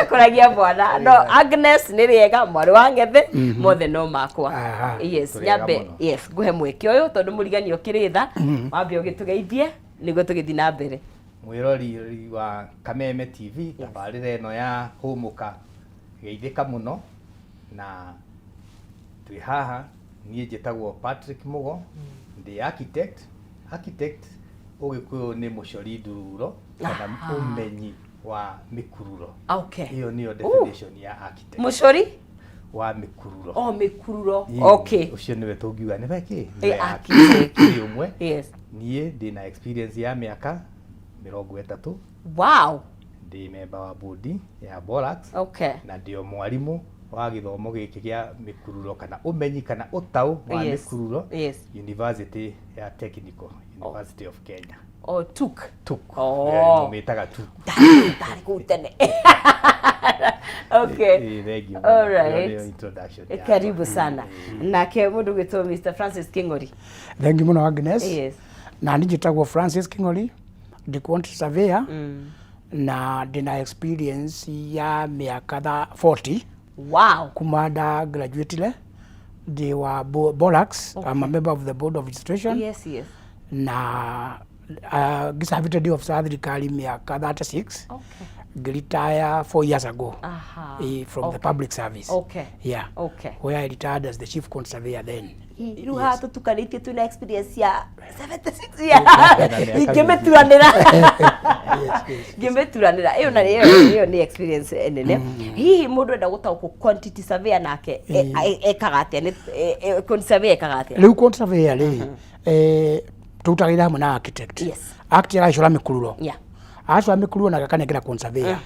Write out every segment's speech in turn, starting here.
Itakũragia mwana no Agnes nĩ rĩega, mwarĩ wa Ng'ethe, mothe no makwa. Aha. Yes. Tũrĩega Nyambe mũno. yes, ngũhe mweke ũyũ tondũ mũrigani ũkĩrĩ tha, wambe ũgĩtũgeithie nĩguo tũgĩthiĩ na mbere. Mwĩrori wa Kameme TV, tabarĩra ĩno ya Hũmũka, geithĩka mũno na twĩ haha. Niĩ njĩtagwo Patrick Mũgo, ndĩ architect. Architect Ũgĩkũyũ nĩ mũcori ndururo kana ũmenyi wa mĩkururo. Ĩyo nĩyo definition ya architect. Mũcori wa mĩkururo. O mĩkururo. Okay. Ũcio nĩwe tũngiuga nĩwe kĩ? Nĩwe architect. Nĩ ũmwe. Niĩ ndĩna experience ya mĩaka 30. Ndĩ member wa board ya Borax. Na ndĩ o mwarimũ wa gĩthomo gĩkĩ gĩa mĩkururo kana ũmenyi kana ũtaũ wa mĩkururo. University ya Technical University of Kenya. O TUK. TUK. Oh. Mĩtaga TUK. Ndarĩ kũu tene. Okay. Thank you. All right. Nĩyo introduction yakwa. Karibu sana. Nake mũndũ gwĩtwo Mr. Francis King'ori. Thank you mũno, Agnes. Na niĩ njĩtagwo Francis King'ori, ndĩ quantity surveyor na ndĩna experience ya mĩaka 40 kuma nda graduatire. Ndĩ wa Borax. I'm a member of the board of registration. Na ngĩcabĩte ndĩ officer wa thirikari mĩaka 36. Ngĩretire 4 years ago from the public service. Yeah. Where I retired as the chief quantity surveyor then. Rĩu haha tũtukanĩtie, twĩna experience ya 76 years. Ingĩmĩturanĩra, ngĩmĩturanĩra ĩyo na ĩyo nĩ experience nene. Hihi mũndũ enda gũtaũkwo quantity surveyor nake ekaga atĩa? Nĩ quantity surveyor ekaga atĩa? Rĩu quantity surveyor rĩ, tũrutaga wĩra hamwe na architect. Architect agacora mĩkururo. Acora mĩkururo na akanengera quantity surveyor.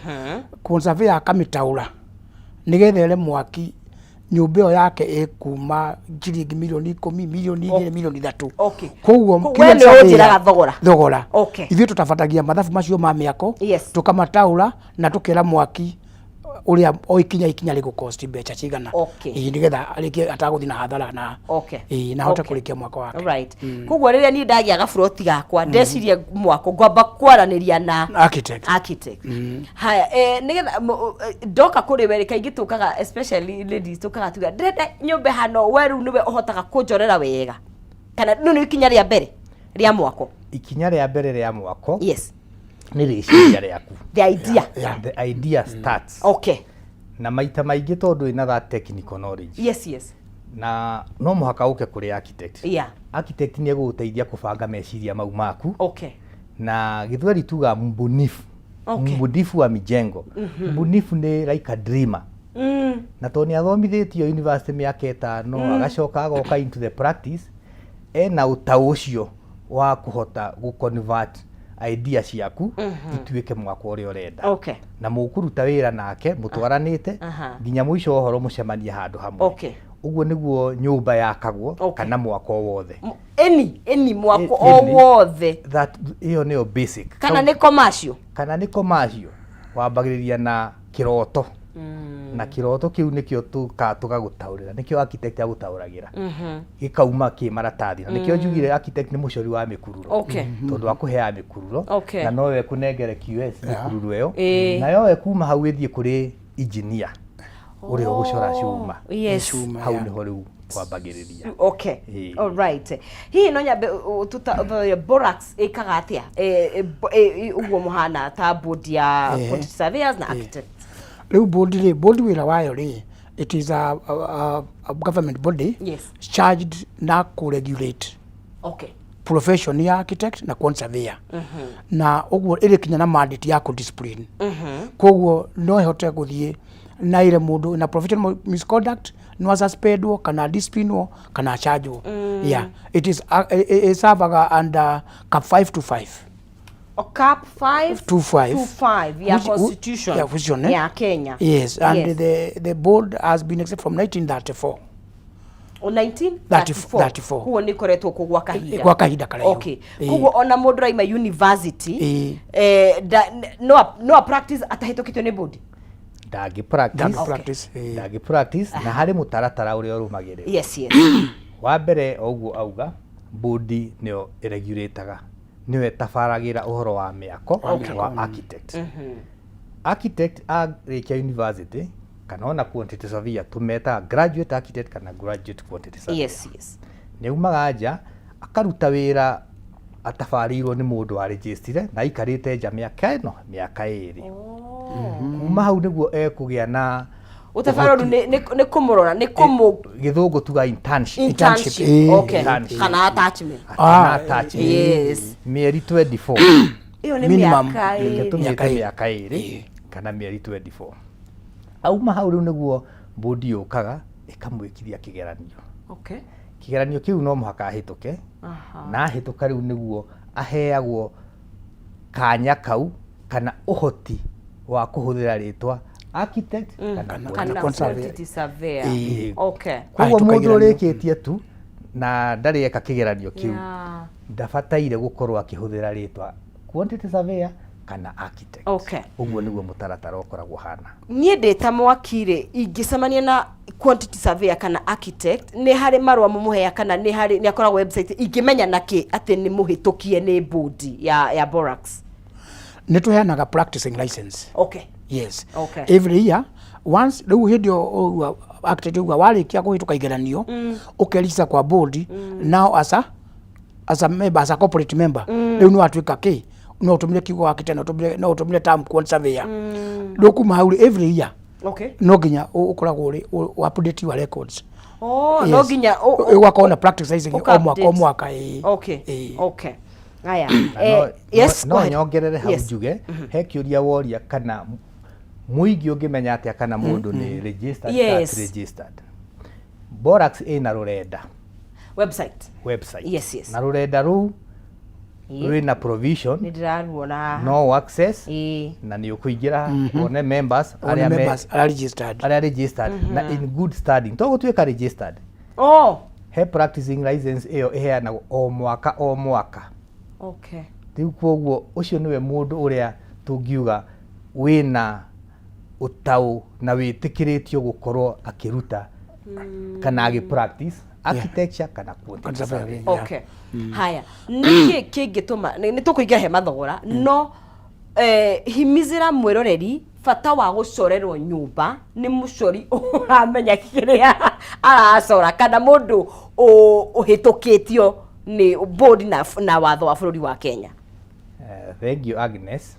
Quantity surveyor akamĩtaũra nĩgetha ere mwaki nyũmba ĩyo yake ĩkuma ciringi mirioni 10, mirioni 2, mirioni 3. Koguo We nĩwe ũnjĩraga thogora? Thogora. Ithuĩ tũtabatagia mathabu macio ma mĩako, tũkamataũra na tũkera mwaki ũrĩa o ikinya ikinya rĩgũ cost mbeca cigana. Ĩĩ, nĩgetha arĩkie atagũthiĩ na hathara na ĩĩ, na ahote kũrĩkia mwako wake. Right, koguo rĩrĩa niĩ ndagĩa gaburoti gakwa, ndeciria mwako, ngwamba kwaranĩria na architect. Architect. Haya, nĩgetha ndoka kũrĩ we rĩ, kaingĩ tũkaga, especially ladies, tũkaga tuga ndĩrenda nyũmba ĩhana ũũ, we rĩu nĩwe ũhotaga kũnjorera wega kana rĩu nĩ ikinya rĩa mbere rĩa mwako? Ikinya rĩa mbere rĩa mwako nĩ rĩciria rĩaku. The idea. The idea starts. Na maita maingĩ tondũ ĩna that technical knowledge na no mũhaka ũke kũrĩ architect. Architect nĩ egũgũteithia kũbanga meciria mau maku. Na gĩthweri tuga mbunifu. Mbunifu wa mijengo. Mbunifu nĩ like a dreamer. Na tondũ nĩ athomithĩtio university mĩaka 5, agacoka agoka into the practice ena ũtaũ ũcio wa kũhota gũ convert idea ciaku ituĩke mwako ũrĩa ũrenda. Na mũkũruta wĩra nake mũtwaranĩte nginya mũico wa ũhoro mũcemanie handũ hamwe. Ũguo nĩguo nyũmba yakagwo kana mwako wothe. Any mwako o Any. wothe. That ĩyo nĩyo basic. Kana nĩ commercial? Kana nĩ commercial, wambagĩrĩria na kĩroto, na kĩroto kĩu nĩkĩo tũka tũgagũtaũrĩra, nĩkĩo architect agũtaũragĩra gĩkauma kĩ maratathi, na nĩkĩo njugire architect nĩ mũcori wa mĩkururo tondũ akũheaga mĩkururo na nowe kũnengere QS mĩkururo ĩyo, na yowe kuma hau ĩthiĩ kũrĩ engineer ũrĩa ũgũcora cuma. Yes. Cuma. Hau nĩho rĩu kwambagĩrĩria. All right, hihi no nyambe tuta Borax ĩkaga atĩa? Ũguo mũhana ta board ya quantity surveyors na architects. Rĩu board rĩ, board wĩra wayo rĩ, it is a government body charged na kũ-regulate profession ya architect na quantity surveyor, na ũguo ĩrĩ kinya na mandate ya kũ-discipline. Koguo no ĩhote gũthiĩ na ĩre mũndũ na professional misconduct no suspendwo kana disciplinwo kana chargewo. Yeah, it is ĩservaga under Cap 525. O Cap 5 25. 25 ya constitution. Yeah, constitution, eh? Ya Kenya. Yes, and the board has been except from 1934. O 1934? 34. Koguo nĩ ikoretwo kuo gwa kahinda. Gwa kahinda karaihu. Koguo ona mũndũ raima university no a practice atahĩtũkĩtio nĩ board? Ndangĩ practice. Ndangĩ practice, eh. Ndangĩ practice, na harĩ mũtaratara ũrĩa ũrũmagĩrĩra. Wa mbere, o ũguo auga, board nĩyo ĩregurĩtaga, nĩyo ĩtabaragĩra ũhoro wa mĩako wa architect. Architect arĩkia university kana ona quantity surveyor, tũmetaga graduate architect kana graduate quantity surveyor. Nĩ aumaga nja akaruta wĩra atabarĩirwo nĩ mũndũ warĩnjĩstire na aikarĩte nja mĩaka ĩno, mĩaka 2. Kuma hau nĩguo ekũgĩa na Ũtabarĩro nĩ kũmũrora, nĩ kũmũ Gĩthũngũ tuga internship. Internship. Internship. Kana attachment. Kana attachment. Mĩeri 24. Ĩyo nĩ Minimum. mĩaka Reke 2. tũmĩte Mĩaka 2. Mĩaka 2 kana mĩeri 24. Auma hau rĩu nĩguo bodi yũkaga ĩkamwĩkithia kĩgeranio. Kĩgeranio kĩu no mũhaka ahĩtũke. Na ahĩtũka rĩu nĩguo aheagwo kanya kau kana ũhoti wa kũhũthĩra rĩtwa architect kana Kana quantity quantity surveyor. Koguo Ahĩtũka mũndũ igeranio. ũrĩkĩtie tu na ndarĩ eka kĩgeranio kĩu ndabataire gũkorwo akĩhũthĩra rĩtwa quantity surveyor kana architect. Ũguo nĩguo mũtaratara ũkoragwo hana. Niĩ ndĩ ta mwaki rĩ, ingĩcemania na quantity surveyor kana architect, nĩ harĩ marũa mũmũhea kana nĩ harĩ nĩ akoragwo website ingĩmenya nakĩ atĩ nĩ mũhĩtũkie nĩ board ya Borax? Nĩ tũheanaga practicing license. Yes. Every year once rĩu hĩndĩ ĩyo ũguo architect ũguo warĩkia kũhĩtũka igeranio, ũkerigista kwa board now as a member, as a corporate member. Rĩu nĩ watuĩka kĩ, no ũtũmĩre kiugo architect, no ũtũmĩre term quantity surveyor. Rĩu kuma hau rĩ, every year no nginya ũkoragwo ũrĩ update your records. Oh, no nginya Ũgakorwo na practice o mwaka o Ũka-update. mwaka, ĩĩ. Aya. Na Yes, no go ahead. nyongerere hau njuge he kĩũria woria kana mũingĩ ũngĩmenya atĩa kana mũndũ nĩ registered kana ti registered. Borax ĩna rũrenda. Website. Website. Yes. Na rũrenda rũu rwĩna provision. Nĩ ndĩraruona haha. No access na nĩ ũkũingĩra wone members One arĩa members arĩa registered. Arĩa registered na in good standing. To gũtuĩka registered. He practicing license ĩyo ĩheanagwo o mwaka o mwaka. Rĩu koguo ũcio nĩwe mũndũ ũrĩa tũngiuga wĩna ũtaũ na wĩtĩkĩrĩtio gũkorwo akĩruta kana agĩ practice architecture kana quantity Quantity surveying. surveying. Okay. Haya, nĩkĩ kĩngĩtũma nĩ tũkũingĩra he mathogora, no himizĩra mwĩroreri bata wa gũcorerwo nyũmba nĩ mũcori ũramenya kĩrĩa aracora kana mũndũ ũhĩtũkĩtio nĩ board na watho wa bũrũri wa Kenya. Thank you, Agnes.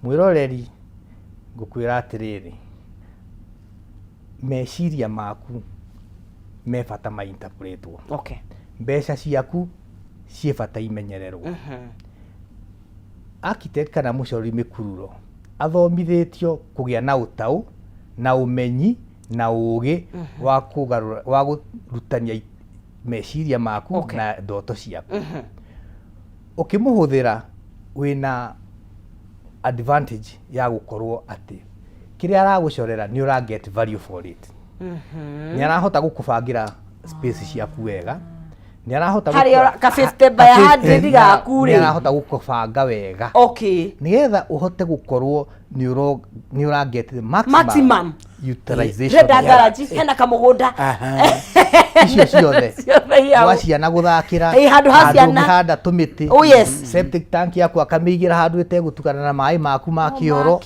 Mwĩroreri, ngũkwĩra atĩrĩrĩ, meciria maku me bata ma interpretwo. Mbeca ciaku ciĩ bata imenyererwo. Architect kana mũcori mĩkururo athomithĩtio kũgĩa na ũtaũ na ũmenyi na ũgĩ wa kũgarũra, wa kũrutania meciria maku na ndoto ciaku. Ũkĩmũhũthĩra wĩna advantage ya gũkorwo atĩ kĩrĩa aragũcorera nĩ ũra get value for it. Nĩ arahota gũkũbangĩra space ciaku wega, nĩ arahota Harĩa ka 50 by ka 100 50 gaku rĩ. Nĩ arahota gũkũbanga wega. Nĩgetha ũhote gũkorwo nĩ ũra get the maximum Maximum. utilization Renda ya garage hena kamũgũnda. Icio ciothe. Ciothe hau. Gwa ciana gũthakĩra. Ĩ, handũ ha Handũ ciana. ũngĩhanda tũmĩtĩ. Oh, yes. Septic tank yaku akamĩigĩra handũ ĩtegũtukana na maĩ maku ma Oh, kĩoro,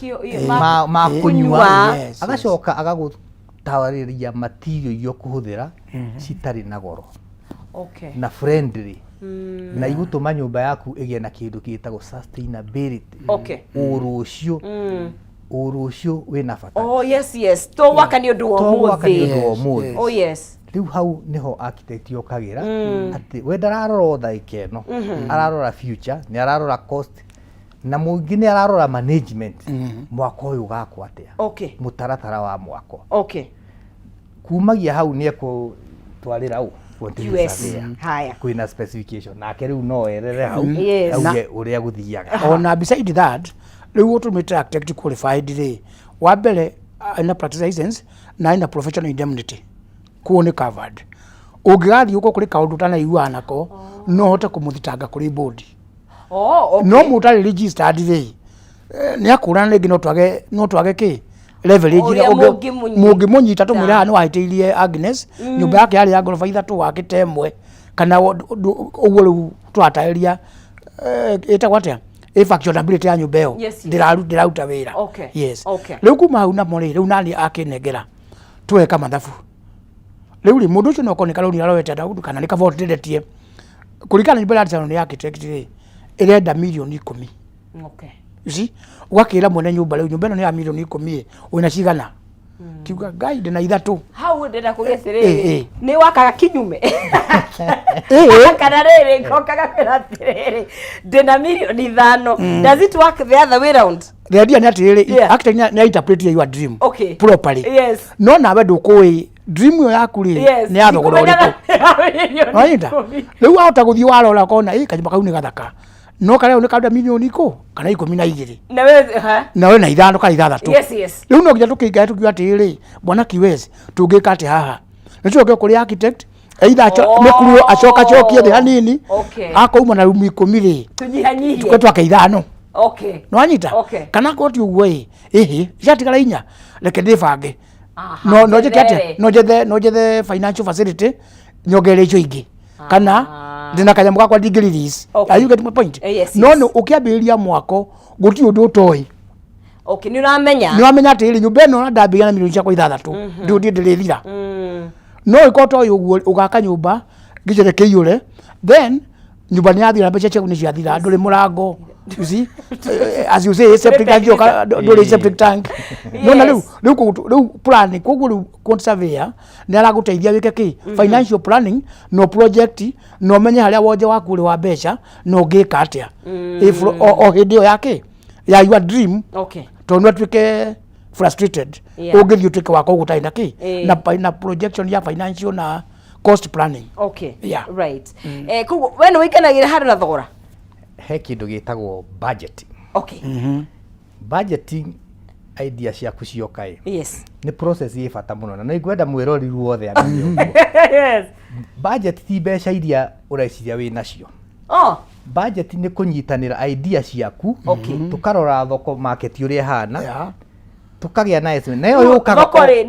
ma ma kũnyua. Yes. Agacoka agagũtarĩria material iria ũkũhũthĩra citarĩ na goro. Na friendly. Na igũtũma nyũmba yaku ĩgĩe na kĩndũ gĩtagwo sustainability. Ũrũciũ. Ũrũciũ wĩna bata. Oh, yes. To gwaka nĩ ũndũ wa To gwaka nĩ ũmũthĩ. ũndũ wa ũmũthĩ. Oh, yes. Rĩu hau nĩho architect yokagĩra atĩ we ndararora o ndagĩka ĩno, ararora future, nĩ ararora cost, na mũingĩ nĩ ararora management. Mwako ũyũ ũgakwo atĩa? Mũtaratara wa mwako. Kumagia hau nĩ ekũtwarĩra ũ? Quantity US. surveyor. Haya. Kwĩna specification nake rĩu no erere hau auge ũrĩa gũthiaga. Ona beside that, rĩu ũtũmĩte architect qualified rĩ, wa mbere ena practice license na ena professional indemnity, kuo nĩ covered. Ũngĩgathiĩ ũkorwo kũrĩ kaũndũ ũtanaiguana nako, no ũhote kũmũthitanga kũrĩ board. Oh, okay. No mũndũ ũtarĩ registered rĩ, nĩ akũrana rĩngĩ, no twage kĩ leverage Ũrĩa ĩrĩa mũngĩmũnyita. Mũngĩmũnyita tũmwĩre haha nĩ wahĩtĩirie Agnes, nyũmba yake yarĩ ya ngoroba 3, wakĩte 1 kana ũguo. Rĩu tũratarĩria, ĩtagwo atĩa, Ĩ functionability ya nyũmba ĩyo ndĩraruta wĩra. Yes. Rĩu kuma hau namo rĩ, rĩu nani akĩnengera tweka mathabu rĩu rĩ, mũndũ ũcio no korwo nĩ karũni aroete Daudi kana nĩ kaboti ndĩretie kũringana na nyũmba ĩrĩa nĩ architect rĩ, ĩrenda mirioni 10. You see, ũgakĩra mwene nyũmba rĩu nyũmba ĩno nĩ ya mirioni 10 ĩ, wĩna cigana? Kiuga ngai ndĩna ithatũ. Hau ndĩrenda kũgĩa atĩrĩrĩ, nĩ wakaga kinyume kana rĩrĩ ngokaga kwĩra atĩrĩrĩ, ndĩna mirioni 5? Does it work the other way round? The idea nĩ atĩrĩrĩ, architect nĩ interpret your dream properly. No nawe ndũkũĩ dream ĩyo yaku rĩ nĩ ya thogora ũrĩkũ. Wanyita? Rĩu wahota gũthiĩ warora ũkona ĩ kanyũmba kau nĩ gathaka, no karĩa nĩ karenda mirioni ikũ kana 12. Na we ha? Nawe na ithano kana ithathatũ. Yes. Rĩu no nginya tũkĩingae tũkiuga atĩrĩrĩ, bwana Kiwes, tũngĩka atĩ haha nĩ tũcoke kũrĩ architect either mĩkuruo acokacokie thĩ hanini. Akouma na rumu 10 rĩ, tunyihanyihie, tuke twake ithano. Nĩwanyita? Okay. Kana akorwo ti ũguo ĩ, ĩhĩ ciatigara inya, reke ndĩbange. No njĩke atĩa? Njethere. No njethe financial facility nyongerere icio ingĩ, kana ndĩna kanyamũ gakwa ndingĩ release. Are you getting my point? Yes. No nĩ ũkĩambĩrĩria mwako gũtirĩ ũndũ ũtoĩ. Okay, nĩ ũramenya. Nĩ wamenya atĩrĩrĩ, nyũmba ĩno na ndambĩrĩria na mirioni ciakwa 6, ndĩ ndĩrĩthira. No ĩkorwo toĩ ũguo, ũgaka nyũmba gĩcere kĩiyũre, then nyũmba nĩ yathira, mbeca ciaku nĩ ciathira, ndũrĩ mũrango. You see, as you say, septic tank yoka, ndũrĩ septic tank nona. Rĩu koguo rĩu plan, koguo rĩu quantity surveyor nĩ aragũteithia wĩke kĩ financial planning no project, na ũmenye harĩa wonje waku ũrĩ wa mbeca na ũngĩka atĩa If o hĩndĩ ĩyo ya kĩ ya your dream, tondũ no atuĩke frustrated ũngĩthiĩ ũtuĩke wa koguo ũtarĩ na kĩ na projection ya financial na cost planning. Right, koguo we nĩ wĩikanagĩra handũ na thogora? He kĩndũ gĩtagwo budgeting. Budgeting, idea ciaku cioka ĩ, nĩ process ĩ bata mũno na nĩ ngwenda mwĩrori ruothe amenye ũguo. Budget ti mbeca iria ũreciria wĩ nacio. Budget nĩ kũnyitanĩra idea ciaku, tũkarora thoko, market ũrĩa ĩhana, tũkagĩa na estimate na ĩyo yũkaga. Thoko rĩ,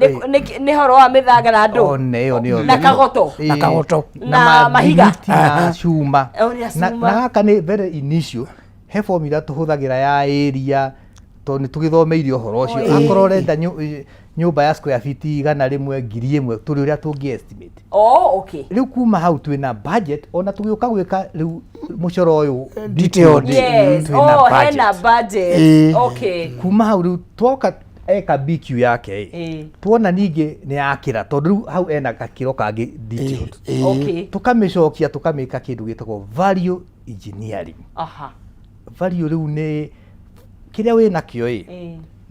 nĩ horo wa mĩthanga na andũ? One ĩyo nĩyo Na kagoto. Na kagoto. Na mahiga. Mathimiti na cuma. Oh, na cuma. Na gaka nĩ very initial, he formula tũhũthagĩra ya area tondũ nĩ tũgĩthomeire ũhoro ũcio. Akorwo ũrenda nyũmba ya square feet 100, 1000, tũrĩ ũrĩa tũngĩ estimate. Rĩu kuma hau twĩna budget, ona tũgĩũka gwĩka rĩu mũcoro ũyũ detailed. Twĩna Oh, hena budget. budget. Kuma hau rĩu twoka eka BQ yake ĩ, tuona ningĩ nĩ yakĩra tondũ rĩu hau ena gakĩro kangĩ detailed. Tũkamĩcokia, tũkamĩka kĩndũ gĩtagwo value engineering. Value rĩu nĩ kĩrĩa wĩ nakĩo ĩ,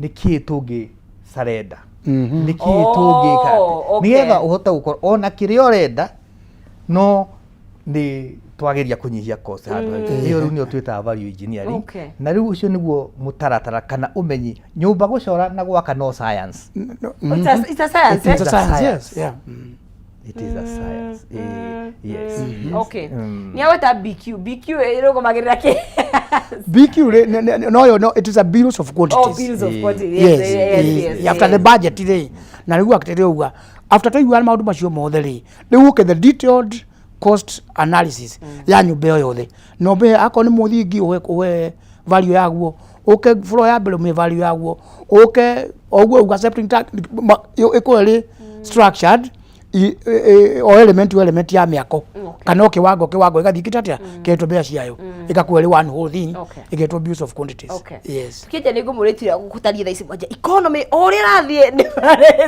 nĩ kĩĩ tũngĩ surrender, nĩ kĩĩ tũngĩka atĩ nĩgetha ũhote gũkorwo ona kĩrĩa ũrenda, no nĩ twageria kũnyihia cost handũ hau. Ĩyo rĩu nĩyo twĩtaga value engineering. Na rĩu ũcio nĩguo mũtaratara kana ũmenyi nyũmba gũcora na gwaka no science. It's a science, It's eh? a science, yes, yeah. It is a science. Yes. Nĩ agweta BQ. BQ ĩrũgamagĩrĩra kĩ? BQ rĩ, no yo no, it is a bills of quantities. Oh, bills of quantity. Yes. After the budget rĩ, na rĩu akĩrĩ uga after twaigua maũndũ macio mothe rĩ, rĩu ũke the detailed cost analysis ya nyũmba ĩyo yothe, na ũmĩhe akorwo nĩ mũthingi, ũhe value yaguo, ũke floor ya mbere ũmĩhe value yaguo, ũke o ũguo uga septic tank ĩkorwo ĩrĩ structured o element, o element ya mĩako kana o kĩwango kĩwango ĩgathiĩ kĩte atĩa kĩhetwo mbeca ciayo, ĩgakorwo ĩrĩ one whole thing. Ĩgetwo bills of quantities. Yes. Tukĩnja nĩ ngũmũrĩtire gũtariĩ thaa ici mwanja economy o ũrĩa ĩrathiĩ nĩ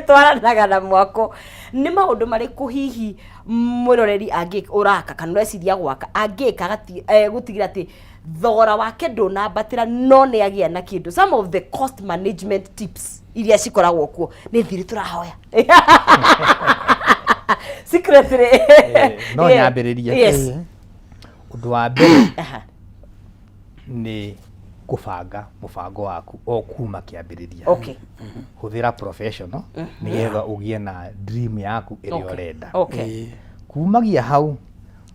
twaranaga na mwako, nĩ maũndũ marĩkũ hihi mwĩroreri angĩ ũraka kana ũreciria gwaka angĩka gũtigĩra atĩ thogora wake ndũnambatĩra no nĩ agĩa na kĩndũ? Some of the cost management tips iria cikoragwo kuo nĩ thiri tũrahoya secretly. No nyambĩrĩrie. Yes. Ũndũ wa mbere nĩ kũbanga mũbango waku o kuma kĩambĩrĩria. Hũthĩra professional nĩgetha ũgĩe na dream yaku ĩrĩa ũrenda. Kumagia hau,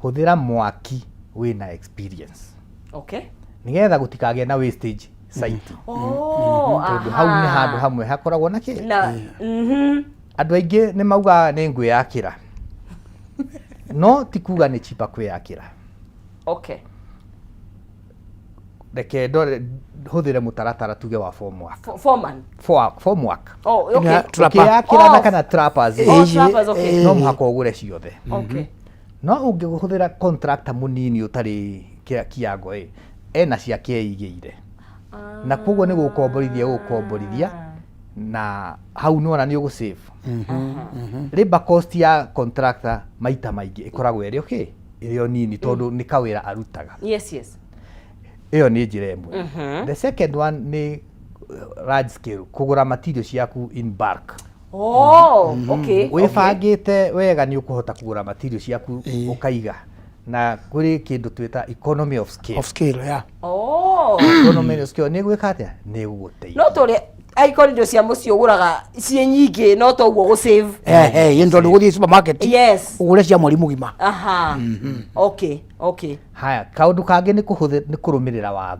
hũthĩra mwaki wĩna experience nĩgetha gũtikagĩe na wastage site, tondũ hau nĩ handũ hamwe hakoragwo na kĩ na Andũ aingĩ nĩ maugaga nĩ ngwĩyakĩra, no ti kuga nĩ cheaper kwĩyakĩra. Reke ndore hũthĩre mũtaratara tuge wa formwork. Foreman. Formwork. Oh, okay. Na trapper. Ũkĩyakĩra na Oh. kana trappers Oh, Ĩĩ, trappers, okay. no mũhaka ũgũre ciothe. No ũngĩhũthĩra contractor mũnini ũtarĩ kiango ĩ, ena ciake eigĩire, na koguo nĩ gũkomborithia gũkomborithia, na hau nĩwona nĩ ũgũ save labor cost ya contractor. Maita maingĩ ĩkoragwo ĩrĩ okay, ĩrĩ o nini, tondũ nĩ kawĩra arutaga. Ĩyo nĩ njĩra ĩmwe. The second one nĩ large scale, kũgũra material ciaku in bulk. Oh, okay. Wĩbangĩte wega nĩ ũkũhota kũgũra material ciaku ũkaiga, na kũrĩ kĩndũ twĩta economy of scale. Of scale, yeah. Oh. Economy of scale nĩ gwĩka atĩa? Nĩ gũgũteithia. No tũrĩa angĩkorwo indo cia mũciĩ ũgũraga ciĩ nyingĩ, no toguo gũ save. Eh, eh, tondũ gũthiĩ supermarket ũgũre cia mweri mũgima. Aha. Okay. Haya, kaũndũ kangĩ nĩ kũhũthĩ nĩ kũrũmĩrĩra watho.